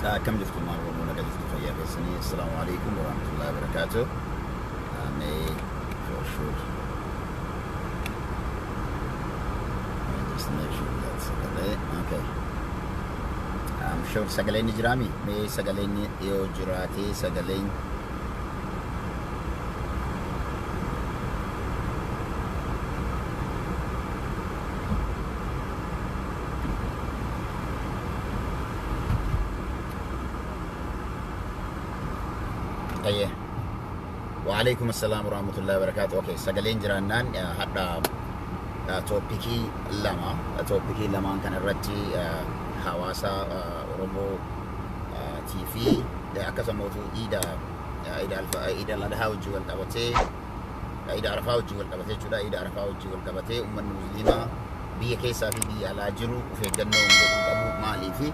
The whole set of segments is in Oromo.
Akkam jirtu maal Oromoo nagaa jirtu fayyaa keessanii. Assalaamu alaikum warahmatullahi wabarakatuh. May for sure just make sure that sagalee okay. I'm sure sagaleen ni jiraami. Mee sagaleen yoo jiraate sagaleen Ayyee. Waalaikum assalam warahmatullahi wabarakatuh. Okay, sagaleen jiraannaan hadha topicii lama, topicii lamaan kana irratti hawaasa Oromoo fi akkasuma iida iida Adhaa wajjin wal qabatee, Iida Arafaa wajjin wal qabatee jechuudha. Iida Arafaa wajjin wal qabatee uummanni Musliimaa biyya keessaa fi biyya alaa jiru of eeggannoo godhuu qabu maalii fi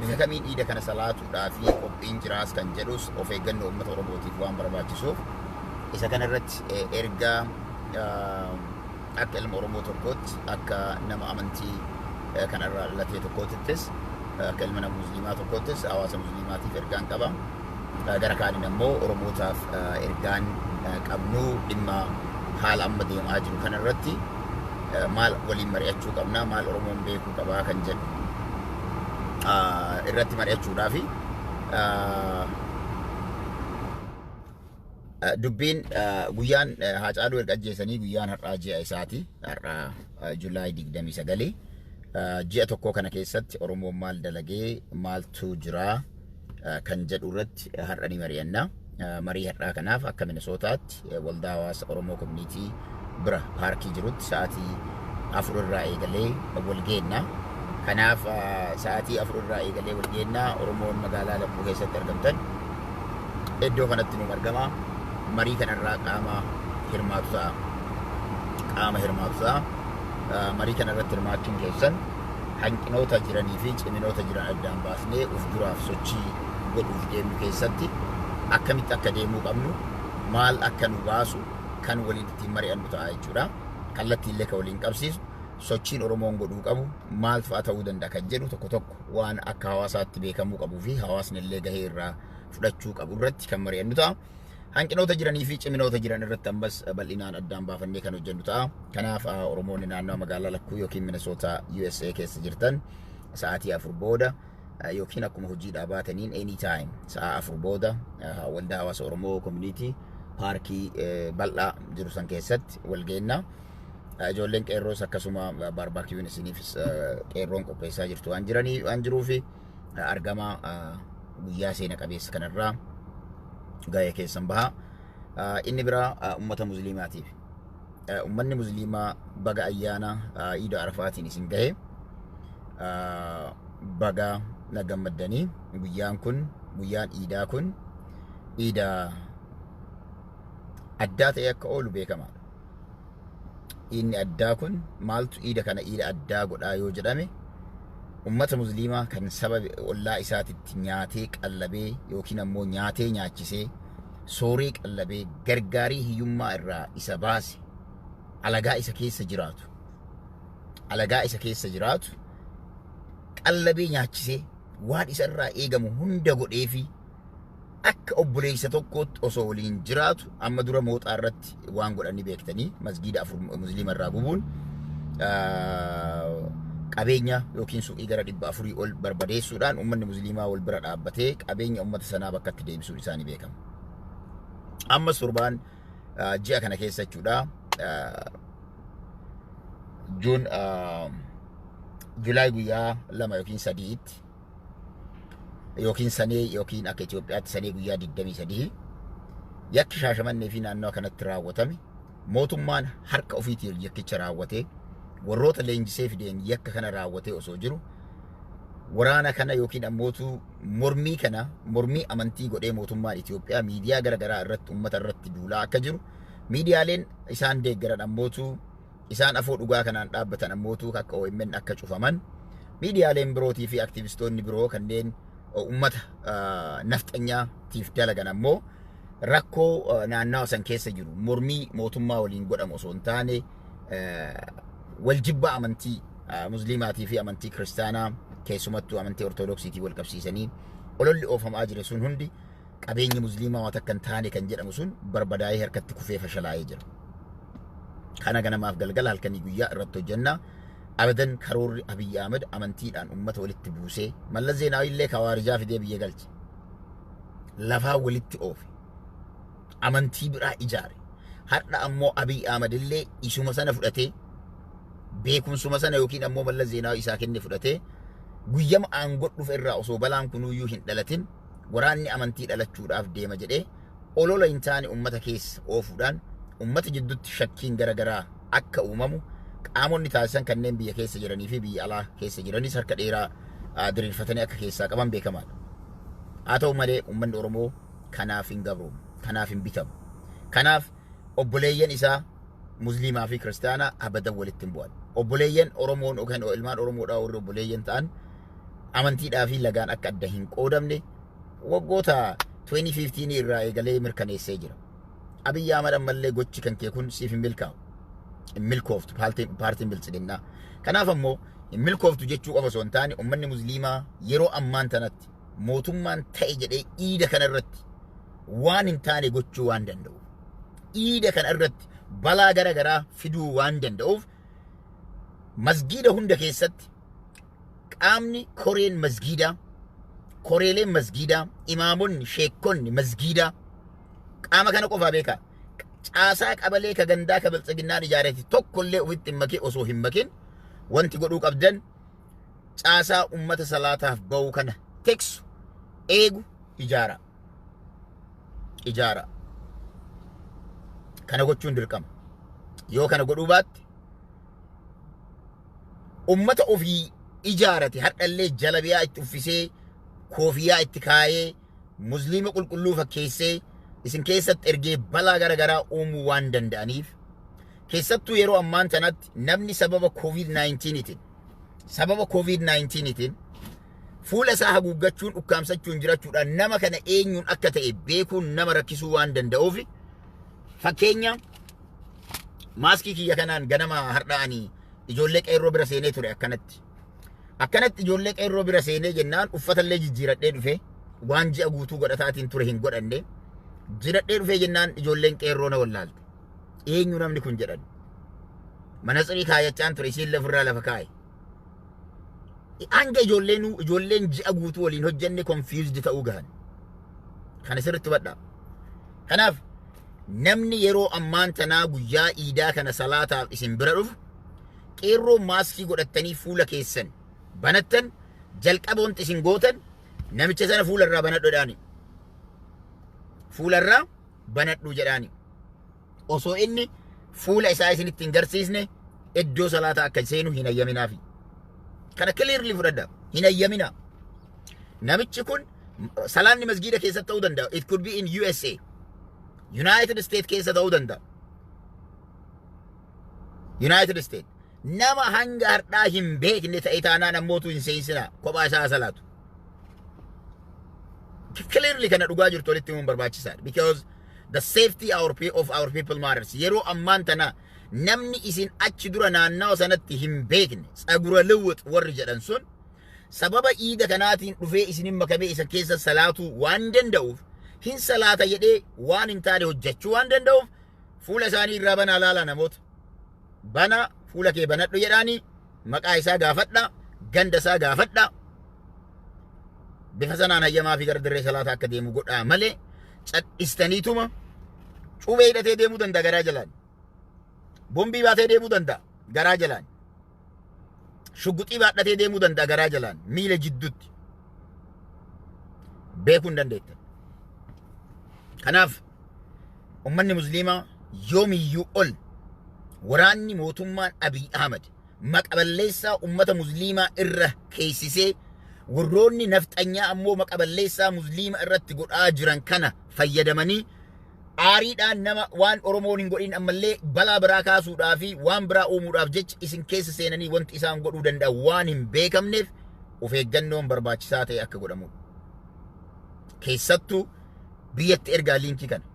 bifa kamiin iida kana salaatuudhaa fi qophiin jiraas kan jedhus of eeggannoo uummata Oromootiif waan barbaachisuuf isa kana irratti ergaa akka ilma Oromoo tokkootti, akka nama amantii kanarraa dhalatee tokkootittis, akka ilma nama Musliimaa tokkoottis hawaasa Musliimaatiif ergaan qaba. Gara kaaniin ammoo Oromootaaf ergaan qabnu dhimma haala amma deemaa jiru kanarratti maal waliin mari'achuu qabna, maal Oromoon beekuu qabaa kan jedhu irratti mari'achuudhaafi dubbiin guyyaan Haacaaluu erga ajjeesanii guyyaan har'aa ji'a isaati. Har'aa July 29. Ji'a tokko kana keessatti Oromoon maal dalagee, maaltu jira kan jedhu irratti har'a ni mari'anna. Marii har'aa kanaaf akka Minisootaatti waldaa hawaasa Oromoo community bira paarkii jirutti sa'aatii 4 irraa eegalee wal geenna. Kanaaf sa'aatii 4 irraa eegalee wal geenna. Oromoon magaalaa Lakkuu keessatti argamtan iddoo kanatti nu argama. Marii kanarraa qaama hirmaatu ta'a. Qaama hirmaatu ta'a. Marii kanarratti hirmaachuun keessan hanqinoota jiranii fi ciminoota jiran addaan baasnee uf duraaf sochii godhuuf deemnu keessatti akkamitti akka deemuu qabnu, maal akka nu baasu kan waliin ittiin mari'annu ta'a jechuudha. Kallattiillee kan waliin qabsiisu sochiin Oromoon godhuu qabu maal fa'a ta'uu danda'a kan jedhu tokko tokko waan akka hawaasaatti beekamuu qabuu fi hawaasni illee gahee irraa fudhachuu qabu irratti kan mari'annu ta'a. Hanqinoota jiranii fi ciminoota jiran irratti ammas bal'inaan addaan baafannee kan hojjennu ta'a. Kanaaf Oromoonni naannoo magaalaa Lakkuu yookiin Minnesota USA keessa jirtan sa'aatii 4 booda yookiin akkuma hojiidhaa baataniin anytime sa'a 4 booda waldaa hawaasa Oromoo community paarkii bal'aa jiru san keessatti wal geenna. Ijoolleen qeerroos akkasuma barbecue'n isiniifis qeerroon qopheessaa jirtu waan jiranii waan jiruufi argama guyyaa seena qabeessa kanarraa gahee keessan baha. Inni biraa uummata Musliimaatiif. Uummanni Musliimaa baga ayyaana Iida Arafaatiin isin gahe, baga na gammaddanii. Guyyaan kun, guyyaan iidaa kun iida addaa ta'e akka oolu beekamaadha. Inni addaa kun maaltu iida kana iida addaa godhaa yoo jedhame, ummata Musliimaa kan saba ollaa isaatitti nyaatee qallabee yookiin ammoo nyaatee nyaachisee, sooree qallabee, gargaarii hiyyummaa irraa isa baase, alagaa isa keessa jiraatu, alagaa isa keessa jiraatu qallabee nyaachisee, waan isa irraa eegamu hunda godheefi akka obboleessa tokkootti osoo waliin jiraatu, amma dura Mooxaa irratti waan godhanii beektanii, masgiida 4 Musliima irraa gubuun, qabeenya yookiin suuqii gara 400 ol barbadeessuudhaan uummanni Musliimaa wal bira dhaabbatee qabeenya uummata sanaa bakkatti deebisuun isaanii beekama. Ammas torbaan ji'a kana keessa jechuudha. June, July guyyaa 2 yookiin 3tti yookiin sanee yookiin akka Itoophiyaatti sanee guyyaa 23 yakki Shaashamannee fi naannoo kanatti raawwatame, mootummaan harka ofiitiin yakkicha raawwatee, warroota leenjisee fideen yakka kana raawwatee osoo jiru, waraana kana yookiin ammootu mormii kana mormii amantii godhee mootummaan Itoophiyaa miidiyaa gara garaa irratti uummata irratti duulaa akka jiru, miidiyaaleen isaan deeggaran ammootu isaan afoo dhugaa kanaan dhaabbatan ammootu akka OMN akka cufaman, miidiyaaleen birootii fi aktivistoonni biroo kanneen uummata nafxanyaatiif dalagan ammoo rakkoo naannawa san keessa jiru mormii mootummaa waliin godhamu osoo hin taane waljibbaa amantii Musliimaatii fi amantii Kiristaanaa, keessumattuu amantii Ortodoksiitii wal qabsiisanii Ololli oofamaa jire sun hundi, qabeenyi Musliimaa waan takka hin taane kan jedhamu sun, barbadaa'ee harkatti kufee fashalaa'ee jira. Kana ganamaaf galgala, halkanii guyyaa irratti hojjennaa. Abadan karoorri Abiyyi Ahmed amantiidhaan uummata walitti buusee, Mallas Zeenaawi illee kawaarijaa fidee biyya galche. Lafaa walitti oofe. Amantii biraa ijaare. Har'a ammoo Abiyyi Ahmed illee isuma sana fudhatee, beekumsuma sana yookiin ammoo Mallas Zeenaawi isaa kenne fudhatee, guyyama aangoo dhufe irraa osoo balaan kunuyyuu hin dhalatin waraanni amantii dhalachuudhaaf deema jedhee olola hin taane uummata keessa oofuudhaan uummata jidduutti shakkiin garaagaraa akka uumamu qaamonni taasisan kanneen biyya keessa jiranii fi biyya alaa keessa jiranis harka dheeraa diriirfatanii akka keessaa qaban beekamaadha. Haa ta'u malee, uummanni Oromoo kanaaf hin gabroomu, kanaaf hin bitamu. Kanaaf obboleeyyan isaa Musliimaa fi Kiristaanaa abadan walitti hin bu'an. Obboleeyyan Oromoon yookaan ilmaan Oromoodhaa warri obboleeyyan ta'an amantiidhaa fi lagaan akka adda hin qoodamne waggoota 2015 irraa eegalee mirkaneessee jira. Abiyyi Ahmad, ammallee gochi kan kee kun siif hin milkaa'u. Hin milkooftu paartiin Biltsiginnaa. Kanaaf ammoo hin milkooftu jechuu qofa osoo hin taane, uummanni Musliimaa yeroo ammaan tanatti mootummaan ta'e jedhee iida kana irratti waan hin taane gochuu waan danda'uuf, iida kana irratti balaa gara garaa fiduu waan danda'uuf, masgiida hunda keessatti qaamni koreen masgiidaa, koreeleen masgiidaa, imaamonni, sheekonni masgiidaa qaama kana qofaa beekaa. Caasaa qabalee ka gandaa ka Biltsiginnaan ijaarate tokkollee ofitti hin makin. Osoo hin makin wanti godhuu qabdan, caasaa ummata salaataaf ba'u kana tiksu, eegu ijaara. Ijaara. Kana gochuun dirqama. Yoo kana godhuu baatte, ummata ofii ijaarate har'allee jalabiyaa itti uffisee, koofiyaa itti kaayee, Musliima qulqulluu fakkeessee isin keessatti ergee balaa gara garaa uumuu waan danda'aniif, keessattuu yeroo ammaan tanatti namni sababa COVID-19tiin, sababa COVID-19tiin fuula isaa haguuggachuun, ukkaamsachuun jirachuudhaan nama kana eenyuun akka ta'e beekuun nama rakkisuu waan danda'uuf, fakkeenya maaskii kiyya kanaan ganama har'aanii ijoollee qeerroo bira seenee ture. Akkanatti akkanatti ijoollee qeerroo bira seenee jennaan, uffatallee jijjiiradhee dhufe, waan ji'a guutuu godhataatiin ture hin godhanne jiradhee dhufee jennaan, ijoolleen qeerroo na wallaalte. "Eenyu namni kun?" jedhan. Manatsirii kaayachaan ture, isiin lafirraa lafa kaaye. Hanga ijoolleen ijoolleen ji'a guutuu waliin hojjenne confused ta'uu gahan. Kana sirriitti hubadhaa. Kanaaf namni yeroo ammaan tanaa guyyaa iidaa kana salaataaf isin bira dhufu, qeerroo maaskii godhattanii fuula keessan banattan, jalqaba wanti isin gootan namicha sana fuula irraa banadhu jedhaani. "Fuula irraa banadhu" jedhaani. Osoo inni fuula isaa isinitti hin garsiisne iddoo salaataa akka seenu hin hayyaminaafi. Kana clearly fudhadhaa. Hin hayyaminaa. Namichi kun salaanni masgiida keessatti ta'uu danda'a. It could be in USA. United States keessa ta'uu danda'a. United States. Nama hanga har'aa hin beekne ta'e taanaan ammootu hin seensinaa, kophaa isaa salaatu. Clearly kana dhugaa jirtu walitti himuun barbaachisaadha. Because the safety of our people matters. Yeroo ammaan tana namni isin achi dura naannawa sanatti hin beekne, tsagura lawwat warri jedhan sun, sababa iida kanaatiin dhufee isinin makamee isa keessa salaatuu waan danda'uuf, hin salaata jedhee waan hin taane hojjechuu waan danda'uuf, fuula isaanii irraa banaa laalaa namoota. Bana, "Fuula kee banadhu" jedhaanii, maqaa isaa gaafadha, ganda isaa gaafadha. Bifa sanaan hayyamaa fi gara dirree salaataa akka deemu godhaa malee, cadhistaniituma cuubee hidhatee deemuu danda'a garaa jalaan. Bombii baatee deemuu danda'a garaa jalaan. Shugguxii baadhatee deemuu danda'a garaa jalaan miila jidduutti. Beekuu hin dandeettan. Kanaaf ummanni Musliimaa yoomiyyuu ol waraanni mootummaan Abiy Ahmad maqaballeessaa ummata Musliimaa irra keeysisee, warroonni nafxanyaa ammoo maqaballeessaa Musliima irratti godhaa jiran kana fayyadamanii aariidhaan nama waan Oromoon hin godhin ammallee balaa biraa kaasuudhaa fi waan biraa uumuudhaaf jecha isin keessa seenanii wanti isaan godhuu danda'an waan hin beekamneef, of eeggannoon barbaachisaa ta'e akka godhamudha. Keessattuu biyyatti ergaa liinkii kana.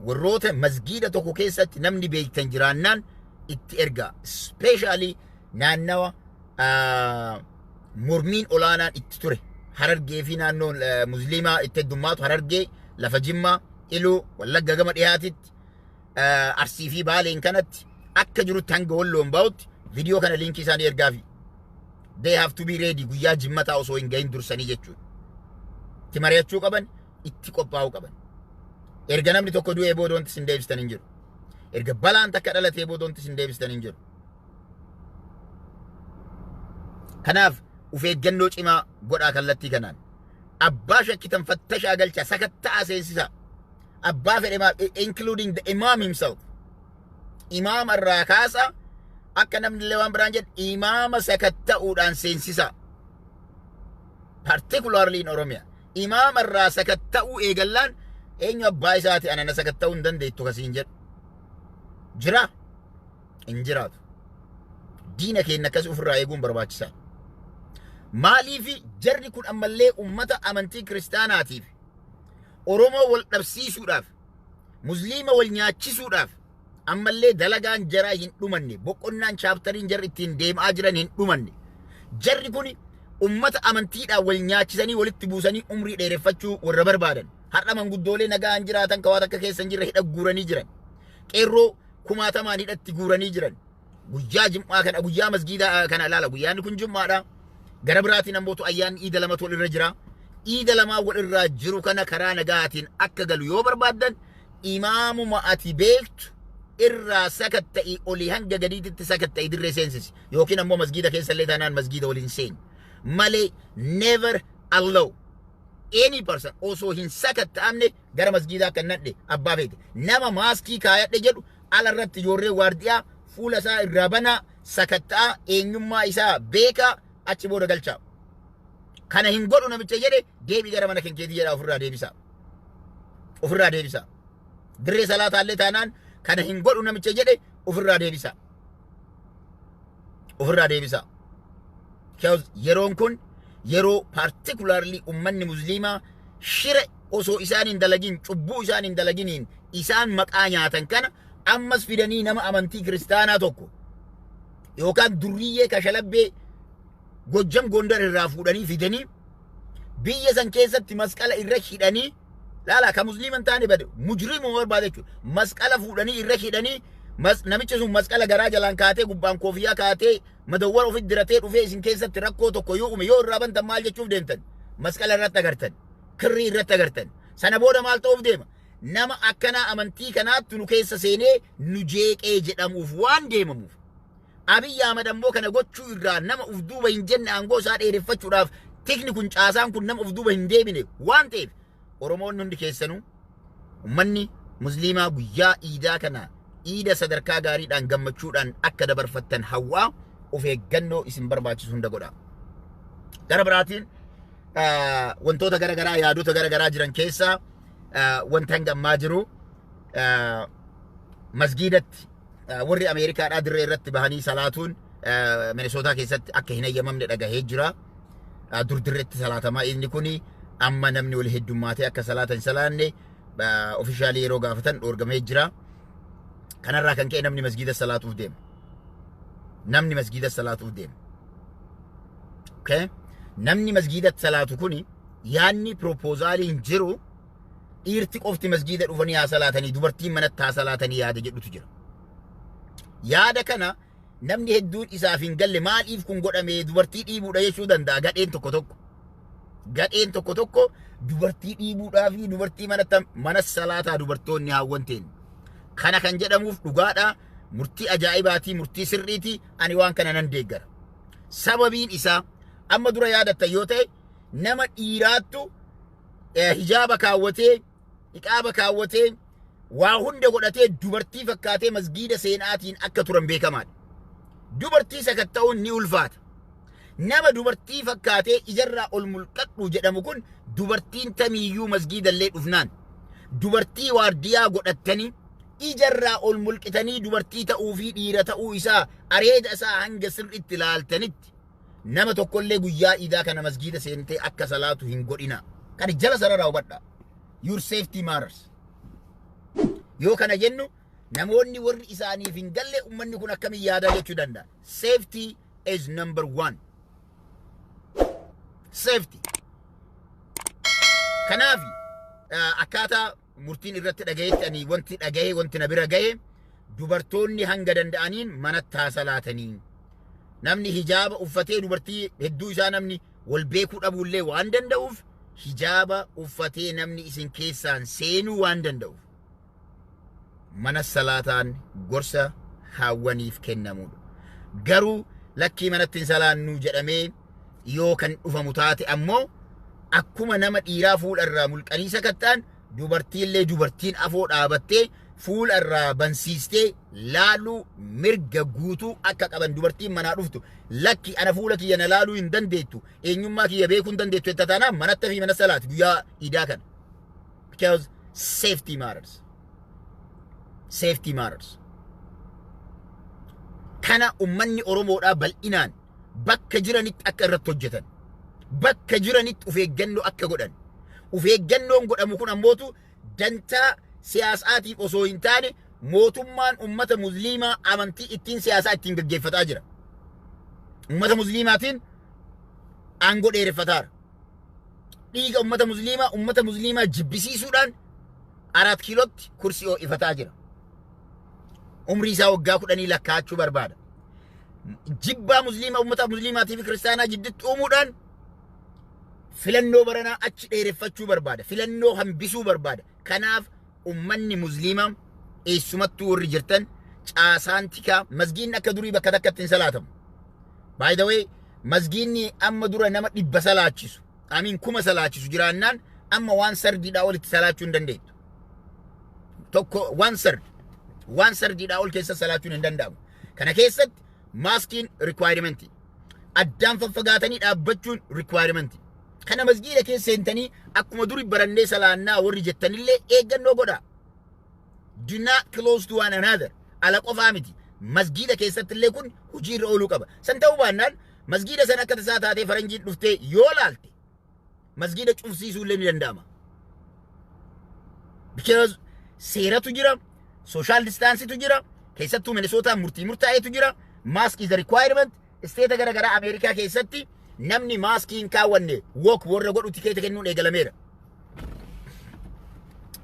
Warroota masgiida tokko keessatti namni beektan jiraannaan itti ergaa. Especially naannawa mormiin olaanaan itti ture. Harargee fi naannoon Musliimaa itti heddummaatu Harargee, lafa Jimmaa, Iluu, Wallagga gama dhiyaatitti, Arsii fi Baaleen kanatti akka jirutti hanga Walloon bahutti viidiyoo kana liinkii isaanii ergaafi. They have to be ready guyyaa jimmataa osoo hin gahin dursanii jechuudha. Itti mari'achuu qaban, itti qophaa'uu qaban. Erga namni tokko du'ee booda wanti isin deebistan hin jiru. Erga balaan takka dhalatee booda wanti isin deebistan hin jiru. Kanaaf of eeggannoo cimaa godhaa kallattii kanaan. Abbaa shakkitan fattashaa galchaa, sakatta'aa seensisaa. Abbaa fedhe maal, including the imam himself. Imaama irraa kaasa, akka namni illee waan biraan jedhu, imaama sakatta'uudhaan seensisaa. Particularly in Oromia. Imaama irraa sakatta'uu eegallaan eenyu abbaa isaati ana na sakatta'uu hin dandeettu kasiin jedhu. Jira? Hin jiraatu. Diina keenya akkas ofirraa eeguun barbaachisaa. Maaliif jarri kun ammallee ummata amantii kiristaanaatiif Oromoo wal dhabsiisuudhaaf, Musliima wal nyaachisuudhaaf ammallee dalagaan jaraa hin dhumanne, boqonnaan chapteriin jarri ittiin deemaa jiran hin dhumanne. Jarri kun ummata amantiidhaan wal nyaachisanii walitti buusanii umrii dheereffachuu warra barbaadan. Har'a manguddoolee nagaan jiraatan kawaata akka keessa hin jirre hidha guuranii jiran. Qeerroo kumaatamaan hidhatti guuranii jiran. Guyyaa jim'aa kana, guyyaa masgiida kana ilaala. Guyyaan kun jim'aadha. Gara biraatiin ammoo ayyaanni iida lamatu wal irra jira. Iida lamaa wal irraa jiru kana karaa nagaatiin akka galu yoo barbaaddan, imaamuma ati beektu irraa sakatta'ii olii hanga gadiitti sakatta'ii dirree seensisi. Yookiin ammoo masgiida keessa illee taanaan masgiida waliin seeni. Malee never allow any person osoo hin sakatta'amne gara masgiidaa akka nadhe abbaa feete. Nama maaskii kaayadhe jedhu ala irratti ijoollee waardiyaa fuula isaa irraa banaa, sakatta'aa, eenyummaa isaa beekaa, achi booda galchaa. Kana hin godhu namicha jedhe, deebii gara mana kenkeetii jedhaa ofirraa deebisaa. Ofirraa deebisaa. Dirree salaataallee taanaan kana hin godhu namicha jedhe ofirraa deebisaa. Ofirraa deebisaa. Yeroon kun yeroo particularly ummanni Musliimaa shira osoo isaan hin dalagin, cubbuu isaan hin dalaginiin isaan maqaa nyaatan kana ammas fidanii nama amantii kiristaanaa tokko yookaan durriyyee kashalabbee Gojjam Gondar irraa fuudhanii fidanii biyya san keessatti masqala irra hidhanii, laala, ka Musliima hin taane bade mujrimuma barbaada jechuudha. Masqala fuudhanii irra hidhanii, namichi sun masqala garaa jalaan kaatee, gubbaan koofiyyaa kaatee, madawwara ofitti diratee dhufee isin keessatti rakkoo tokko yoo uume, yoo irraa bantan maal jechuuf deemtan? Masqala irratti agartan, kirrii irratti agartan. Sana booda maal ta'uuf deema? Nama akkanaa amantii kanaatti nu keessa seenee nu jeeqee jedhamuuf waan deemamuuf. Abiyyi Ahmad ammoo kana gochuu irraa nama uf duuba hin jenne, aangoo isaa dheereffachuudhaaf tikni kun, caasaan kun nama uf duuba hin deebine waan ta'eef, Oromoonni hundi keessanuu, ummanni Musliimaa guyyaa iidaa kana iida sadarkaa gaariidhaan gammachuudhaan akka dabarfattan hawwaa, of eeggannoo isin barbaachisu hunda godha. Gara biraatiin wantoota gara garaa, yaadota gara garaa jiran keessaa wanta hanga ammaa jiru, masgiidatti warri Ameerikaadhaa dirree irratti bahanii salaatuun Minisootaa keessatti akka hin eeyyamamne dhagahee jira. Dur dirreetti salaatamaa, inni kuni amma namni wal heddummaatee akka salaata hin salaanne officially yeroo gaafatan dhoorgamee jira. Kanarraa kan ka'e namni masgiida salaatuuf deema. Namni masgiida salaatuuf deema. Okay? Namni masgiida salaatu kuni yaadni proposaliin jiru dhiirti qofti masgiida dhufanii haa salaatanii, dubartiin manatti haa salaatanii yaada jedhutu jira. Yaada kana namni hedduun isaaf hin galle, maaliif kun godhame, dubartii dhiibuudha jechuu danda'a gadheen tokko tokko. Gadheen tokko tokko dubartii dhiibuudhaa fi dubartii manatti mana salaataa dubartoonni haawwan ta'in. Kana kan jedhamuuf dhugaadha. Murtii ajaa'ibaatii, murtii sirriitii, ani waan kana nan deeggara. Sababiin isaa amma dura yaadatta yoo ta'e, nama dhiiraattu hijaaba kaawwatee, iqaaba kaawwatee, waa hunda godhatee, dubartii fakkaatee masgiida seenaatiin akka turan beekamaadha. Dubartii sakatta'uun ni ulfaata. Nama dubartii fakkaatee ijarraa ol mulqadhu jedhamu kun, dubartiin tamiiyyuu masgiidallee dhufnaan dubartii waardiyaa godhattanii ijarraa ol mulqitanii dubartii ta'uu fi dhiira ta'uu isaa, areeda isaa hanga sirriitti ilaaltanitti nama tokkollee guyyaa iidaa kana masgiida seentee akka salaatu hin godhina. Kana jala sararaa hubadhaa. Your safety matters. Yoo kana jennu namoonni warri isaaniif hin galle uummanni kun akkamiin yaadaa jechuu danda'a. Safety is number one. Safety. Kanaaf akkaataa murtiin irratti dhagayetti, ani wanti dhagaye, wanti na bira gahe, dubartoonni hanga danda'aniin manatti haa salaatanii. Namni hijaaba uffatee, dubartii hedduu isaa namni wal beekuu dhabuullee waan danda'uuf, hijaaba uffatee namni isin keessaan seenuu waan danda'uuf, mana salaataan gorsa haawwaniif kennamudha. Garuu lakkii, manatti hin salaannu jedhamee yoo kan dhufamu taate ammoo, akkuma nama dhiiraa fuula irraa mulqanii sakattaan, dubartiillee dubartiin afoo dhaabattee fuula irraa bansiistee laaluu mirga guutuu akka qaban. Dubartiin manaa dhuftu, lakki, ana fuula kiyya na laaluu hin dandeettu, eenyummaa kiyya beekuu hin dandeettu jetta taanaan, manatti fi mana salaati guyyaa iidaa kana. Because safety matters. Safety matters. Kana ummanni Oromoodhaa bal'inaan bakka jiranitti akka irratti hojjetan, bakka jiranitti of eeggannoo akka godhan. Of eeggannoon godhamu kun ammootu dantaa siyaasaatiif osoo hin taane, mootummaan ummata Musliimaa amantii ittiin siyaasaa ittiin gaggeeffataa jira. Ummata Musliimaatiin aangoo dheereffataara. Dhiiga ummata Musliimaa, ummata Musliimaa jibbisiisuudhaan Araat Kiilootti kursii ho'ifataa jira. Umrii isaa waggaa 10 lakkaa'achuu barbaada. Jibbaa Musliima ummata Musliimaatii fi Kiristaanaa jidduutti uumuudhaan filannoo baranaa achi dheereffachuu barbaada. Filannoo hambisuu barbaada. Kanaaf ummanni Musliimaa eessumattuu warri jirtan, caasaan tikaa, masgiinni akka durii bakka takkatti hin salaatamu. By the way, masgiinni amma dura nama 100 salaachisu, amiin, 1000 salaachisu jiraannaan, amma waan sardiidhaa olitti salaachuu hin dandeettu. Tokko waan third, waan thirdiidhaa ol keessa salaachuun hin danda'amu. Kana keessatti maaskiin requirement, addaan faffagaatanii dhaabbachuun requirement. Kana masgiida keessa seentanii akkuma duri barannee salaannaa warri jettanillee eeggannoo godhaa. Do not close to one another. Ala qofaa miti. Masgiida keessatti illee kun hojii irra ooluu qaba. San ta'uu baannaan, masgiida san akka tasaa taatee faranjiin dhuftee yoo laalte, masgiida cufsiisuu illee ni danda'ama. Because seeratu jira, social distancetu jira, keessattuu Minnesota murtii murtaa'etu jira, mask is a requirement. State gara garaa Ameerikaa keessatti namni maaskii hin kaawwanne walk warra godhu tikeeta kennuun eegalameera.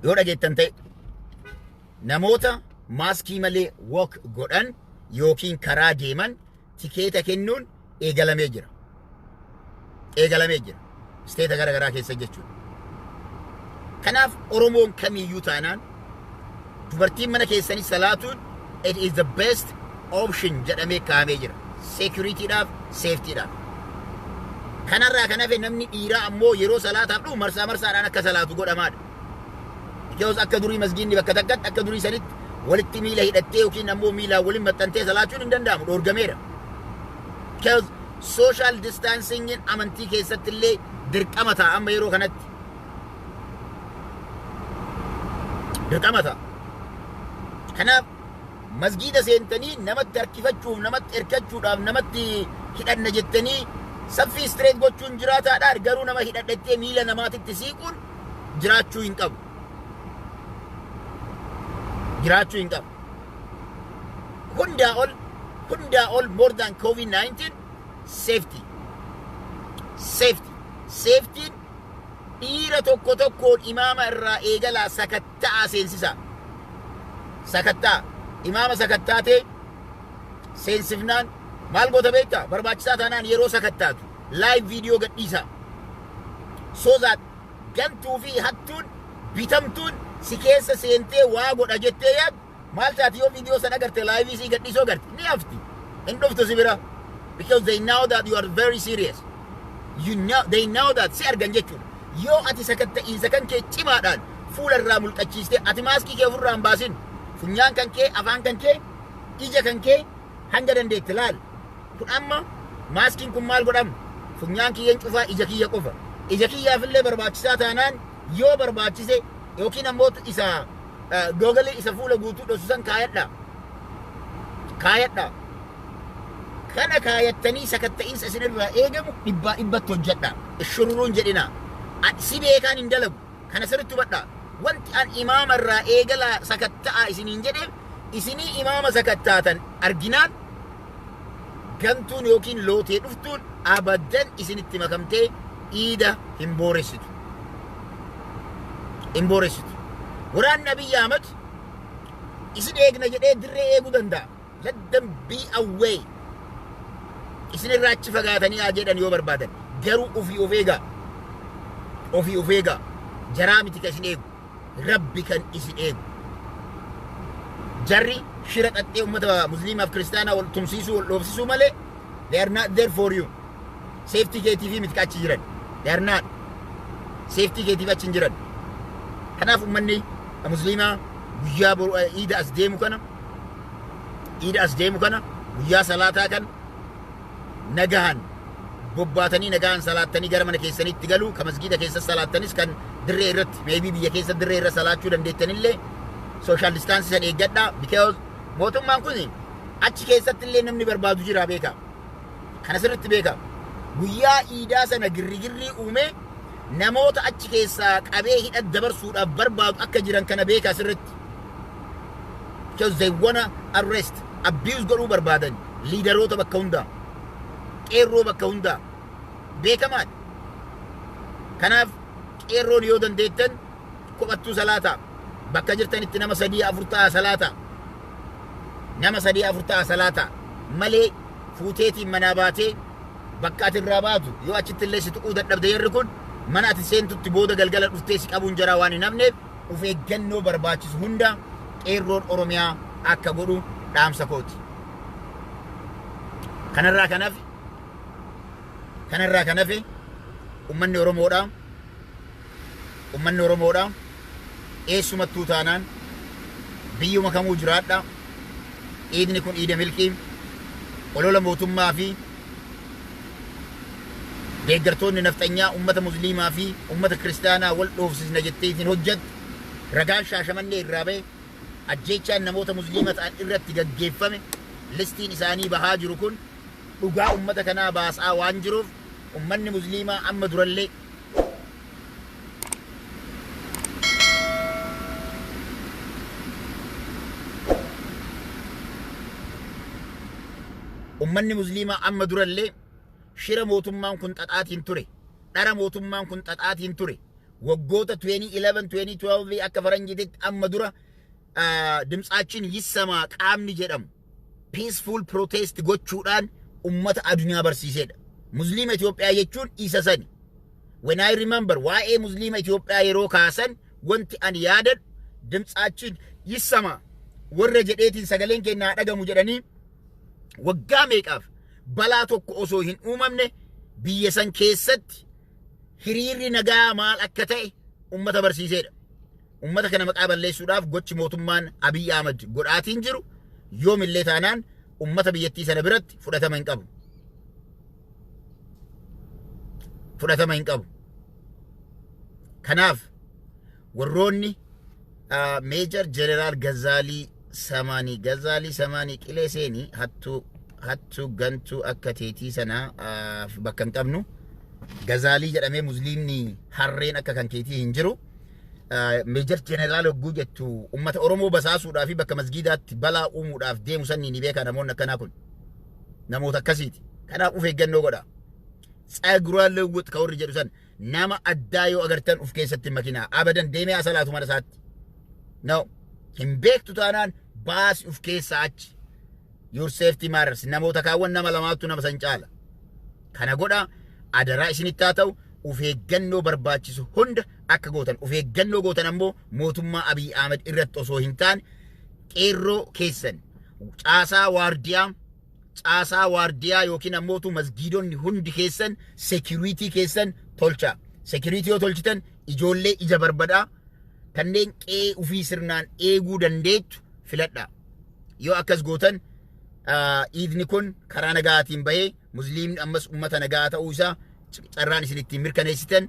Yoo dhageettan ta'e, namoota maaskii malee walk godhan yookiin karaa deeman tikeeta kennuun eegalamee jira. Eegalamee jira. State gara garaa keessa jechuudha. Kanaaf Oromoon kamiyyuu taanaan, dubartiin mana keessanii salaatuun it is the best option jedhamee kaa'amee jira. Securityidhaaf, safetyidhaaf. Kanarraa kan hafe, namni dhiiraa ammoo yeroo salaataaf dhufu marsaa marsaadhaan akka salaatu godhamaadha. Because akka durii masgiinni bakka takkatti akka durii sanitti walitti miila hidhattee yookiin ammoo miilaan waliin maxxantee salaachuun hin danda'amu, dhoorgameera. Because social distancing amantii keessatti illee dirqama ta'a amma yeroo kanatti. Dirqama ta'a. Kanaaf masgiida seentanii namatti harkifachuuf, namatti hirkachuudhaaf, namatti hidhanna jettanii saffii straight gochuun jiraataadha. Garuu nama hidhadhattee miila namaatitti siiquun jiraachuu hin qabu. Jiraachuu hin qabu. Hundaa ol, hundaa ol, more than COVID-19, safety. Safety. Safetyn dhiira tokko tokkoon imaama irraa eegalaa sakatta'aa seensisaa. Sakatta'a. Imaama sakattaatee seensifnaan maal goota beektaa? Barbaachisaa taanaan yeroo sakattaatu live video gadhiisaa. So that gantuu fi hattuun bitamtuun si keessa seentee waa godha jettee yaaddu maal taati? Yoo viidiyoo san agarte, live sii gadhiisoo agarte, ni hafti. Hin dhuftu si bira. Because they know that you are very serious. You know, they know that si argan jechuudha. Yoo ati sakatta'iinsa kan kee cimaadhaan fuula irraa mulqachiistee, ati maaskii kee ofirraa hin baasin, funyaan kan kee, afaan kan kee, ija kan kee hanga dandeette laal. Kun amma maaskiin kun maal godhama? Funyaan kiyyeen cufaa, ija kiyya qofa. Ija kiyyaafillee barbaachisaa taanaan, yoo barbaachise, yookiin ammoo isa goggle isa fuula guutuu dhosu san kaayadha. Kaayadha. Kana kaayattanii sakatta'iinsa isinirraa eegamu dhibbaa dhibbatti hojjedha. Shururuun jedhina. Si beekaan hin dalagu. Kana sirriitti hubadhaa. Wanti an imaama irraa eegalaa sakatta'aa isiniin jedheef, isinii imaama sakattaatan arginaan, gantuun yookiin lootee dhuftuun abadan isinitti makamtee iida hin booressitu. Hin booressitu. Waraanni Abiyyi Ahmad isin eegna jedhee dirree eeguu danda'a. Let them be away. Isin irraa achi fagaatanii haa jedhan yoo barbaadan. Garuu ofii of eegaa. Ofii of eegaa. Jaraa miti kan isin eegu. Rabbi kan isin eegu. Jarri shira xaxxee uummata Musliimaaf Kiristaanaa wal tumsiisuu, wal dhoofsisuu malee, they are not there for you. Safety keetiif miti achi jiran. They are not. Safety keetiif achi hin jiran. Kanaaf uummanni Musliimaa guyyaa boru iida as deemu kana, iida as deemu kana, guyyaa salaataa kan nagahan bobbaatanii, nagahan salaattanii gara mana keessanitti galu, ka masgiida keessa salaattanis, kan dirree irratti, maybe biyya keessa dirree irra salaachuu dandeettanillee, social distance san eeggadhaa, because mootummaan kun achi keessatti illee namni barbaadu jira, beeka. Kana sirriitti beeka. Guyyaa iidaa sana girrigirrii uumee namoota achi keessaa qabee hidha dabarsuudhaaf barbaadu akka jiran kana beeka sirriitti. Because they wanna arrest, abuse godhuu barbaadan leaderoota bakka hundaa, qeerroo bakka hundaa beekamaadha. Kanaaf qeerroon yoo dandeettan kophattuu salaataa. Bakka jirtanitti nama sadii afur ta'a salaataa. Nama sadii afur ta'a salaataa. Malee fuuteetiin manaa baatee bakka ati irraa baatu yoo achitti illee si tuquu dadhabde, yerri kun mana ati seentutti booda galgala dhuftee si qabuun jaraa waan hin hafneef, of eeggannoo barbaachisu hunda qeerroon Oromiyaa akka godhu dhaamsa kooti. Kanarraa kan hafe uummanni Oromoodha eessumattuu taanaan, biyyuma kamuu jiraadha, iidni kun iida milkii. Olola mootummaa fi deeggartoonni nafxanyaa ummata Musliimaa fi ummata Kiristaanaa wal dhoofsisna jettee isin hojjettu, ragaan Shaashamannee irraa ba'e, ajjeechaan namoota Musliima ta'an irratti gaggeeffame, listiin isaanii bahaa jiru kun dhugaa ummata kanaa baasaa waan jiruuf, ummanni Musliimaa amma durallee ummanni Musliimaa amma durallee shira mootummaan kun xaxaatiin ture, dhara mootummaan kun xaxaatiin ture waggoota 2011, 2012 akka faranjiititti, amma dura ድምፃችን ይሰማ qaamni jedhamu peaceful protest gochuudhaan ummata addunyaa barsiisedha. Musliima Itoophiyaa jechuun isa sani. When I remember waa'ee Musliima Itoophiyaa yeroo kaasan, wanti ani yaadadhu ድምፃችን ይሰማ warra jedheetiin sagaleen keenya haa dhagamu jedhanii waggaa meeqaaf balaa tokko osoo hin uumamne biyya san keessatti hiriirri nagaa maal akka ta'e ummata barsiisedha. Ummata kana maqaa balleessuudhaaf gochi mootummaan Abiy Ahmad godhaatiin jiru yoomillee taanaan ummata biyyattii sana biratti fudhatama hin qabu. Fudhatama hin qabu. Kanaaf warroonni Major General Gazaalii Samaanii, Gazaalii Samaanii, qilee seenii, hattuu hattuu gantuu akka teetii sanaa bakka hin qabnu. Gazaalii jedhamee Musliimni harreen akka kan keetii hin jiru. Major General hogguu jettu ummata Oromoo basaasuudhaa fi bakka masgiidaatti balaa uumuudhaaf deemu sanni ni beeka. Namoonni akkanaa kun namoota akkasiiti. Kanaaf of eeggannoo godha. ጸጉረ ልውጥ ka warri jedhu san, nama addaa yoo agartan uf keessatti hin makinaa. Abadan deemee asalaatu mana isaatti. No, hin beektu taanaan baasi uf keessaa achi. Your safety matters. Namoota kaawwan nama lamaattu nama san caala. Kana godha, adaraa isinitti haa ta'u. Uf eeggannoo barbaachisu hunda akka gootan, uf eeggannoo gootan ammoo mootummaa Abiy Ahmed irratti osoo hin taane, qeerroo keessan, caasaa waardiyaa, caasaa waardiyaa yookiin ammootu masgiidonni hundi keessan security keessan tolcha. Security yoo tolchitan ijoollee ija barbadaa kanneen qe'ee ufii sirnaan eeguu dandeettu filadha. Yoo akkas gootan iidni kun karaa nagaatiin bahee Musliimni ammas ummata nagaa ta'uu isaa carraan isin ittiin mirkaneessitan,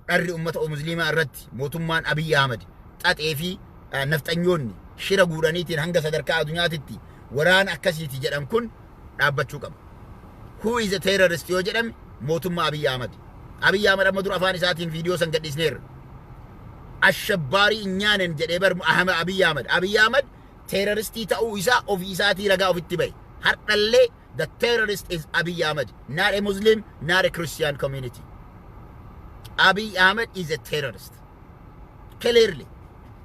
dharri ummata Musliimaa irratti mootummaan Abiy Ahmed xaxee fi nafxanyoonni shira guuraniitiin hanga sadarkaa addunyaatitti waraana akkasiiti jedhan kun dhaabbachuu qaba. Who is a terrorist yoo jedhame, mootummaa Abiy Ahmed. Abiy Ahmed amma dura afaan isaatiin viidiyoo san gadhiisneerra. አሸባሪ እኛ ነን jedhee bar Abiy Ahmed. Abiy Ahmed terroristii ta'uu isaa ofii isaatii ragaa ofitti bahe. Har'allee the terrorist is Abiy Ahmed, not a Muslim, not a Christian community. Abiy Ahmed is a terrorist. Clearly.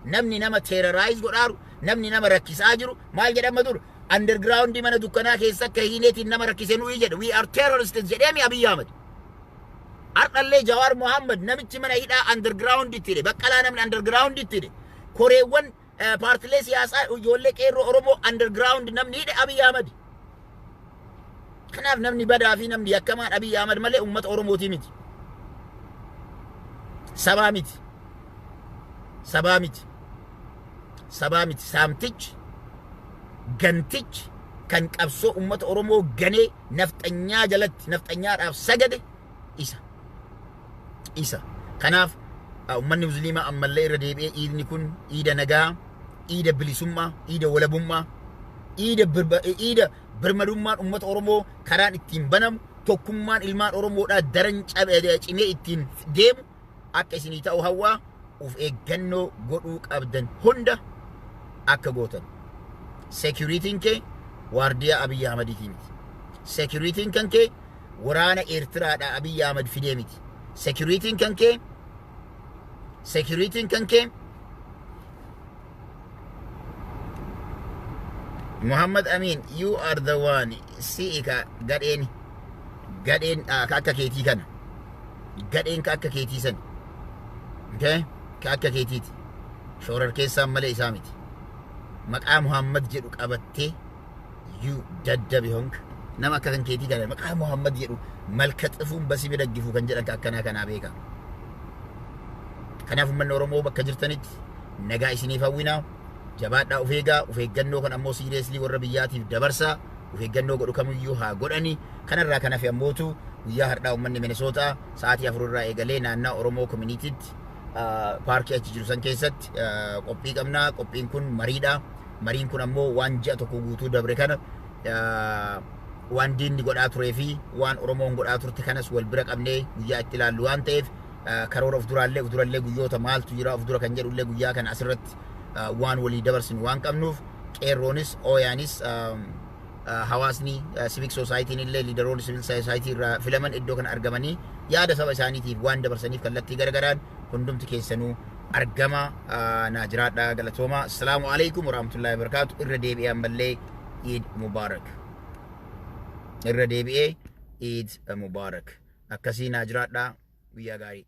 Namni nama terrorize godhaaru, namni nama rakkisaa jiru, maal jedhama dur? Underground mana dukkanaa keessa akka hiineetiin nama rakkise nuyi jedhe. "We are terrorists" jedheemi Abiy Ahmed. Har'allee Jawaar Mohammad namichi mana hidhaa underground itti hidhe. Baqqalaa namni underground itti hidhe. Koreewwan paartilee siyaasaa, ijoollee qeerroo Oromoo underground namni hidhe Abiy Ahmed. Kanaaf namni badaa fi namni yakkamaan Abiy Ahmed malee uummata Oromootii miti. Sabaa miti. Sabaa miti. Sabaa miti. Saamtichi, gantichi, kan qabsoo uummata Oromoo ganee nafxanyaa jalatti nafxanyaadhaaf sagade isa. Isa. Kanaaf uummanni Musliimaa ammallee irra deebi'ee iidni kun iida nagaa, iida bilisummaa, iida walabummaa, iida birmadummaan uummata Oromoo karaan ittiin banamu, tokkummaan ilmaan Oromoodhaa daran cimee ittiin deemu akka isinii ta'u hawwaa. Of eeggannoo godhuu qabdan hunda akka gootan. Securityn kee waardiyaa Abiyyi Ahmadiitii miti. Securityn kan kee waraana Eertiraadhaa Abiyyi Ahmad fidee miti. Securityn kan kee Muhammad Amin, you are the one. Si'i ka gadheen, gadheen ka akka keetii kana. Gadheen ka akka keetii san. Okay? Ka akka keetiiti. Shoorar keessaan malee isaa miti. Maqaa Muhammad jedhu qabattee, you daddabi honk. Nama akka kan keetii kana maqaa Muhammad jedhu malka xifuun basii miidhaggifuu kan jedhan ka akkanaa kanaa beeka. Kanaaf uummanni Oromoo bakka jirtanitti nagaa isiniif hawwinaa. Jabaadhaa, of eegaa. Of eeggannoo kan ammoo seriously warra biyyaatiif dabarsaa. Of eeggannoo godhu kamiyyuu haa godhani. Kanarraa kan hafe ammootu guyyaa har'aa uummanni Minisootaa sa'aatii 4 irraa eegalee naannaa Oromoo communitytti, paarkii achi jiru san keessatti qophii qabna. Qophiin kun mariidha. Mariin kun ammoo waan ji'a tokko guutuu dabre kana, waan diinni godhaa turee fi waan Oromoon godhaa turte kanas wal bira qabnee guyyaa itti ilaallu waan ta'eef, karoora of duraallee, of durallee guyyoota maaltu jira of dura kan jedhullee guyyaa kana asirratti waan walii dabarsinu waan qabnuuf, qeerroonis, ooyaanis, hawaasni civic societyn illee, leaderoonni civil society irraa filaman iddoo kana argamanii yaada saba isaaniitiif waan dabarsaniif, kallattii garaagaraan hundumti keessanuu argama. Naa jiraadha, galatooma. Assalaamu alaikum warahmatullahi wabarakaatu. Irra deebi'ee ammallee Eid Mubarak. Irra deebi'ee Eid Mubarak. Akkasii naa jiraadha, guyyaa gaarii.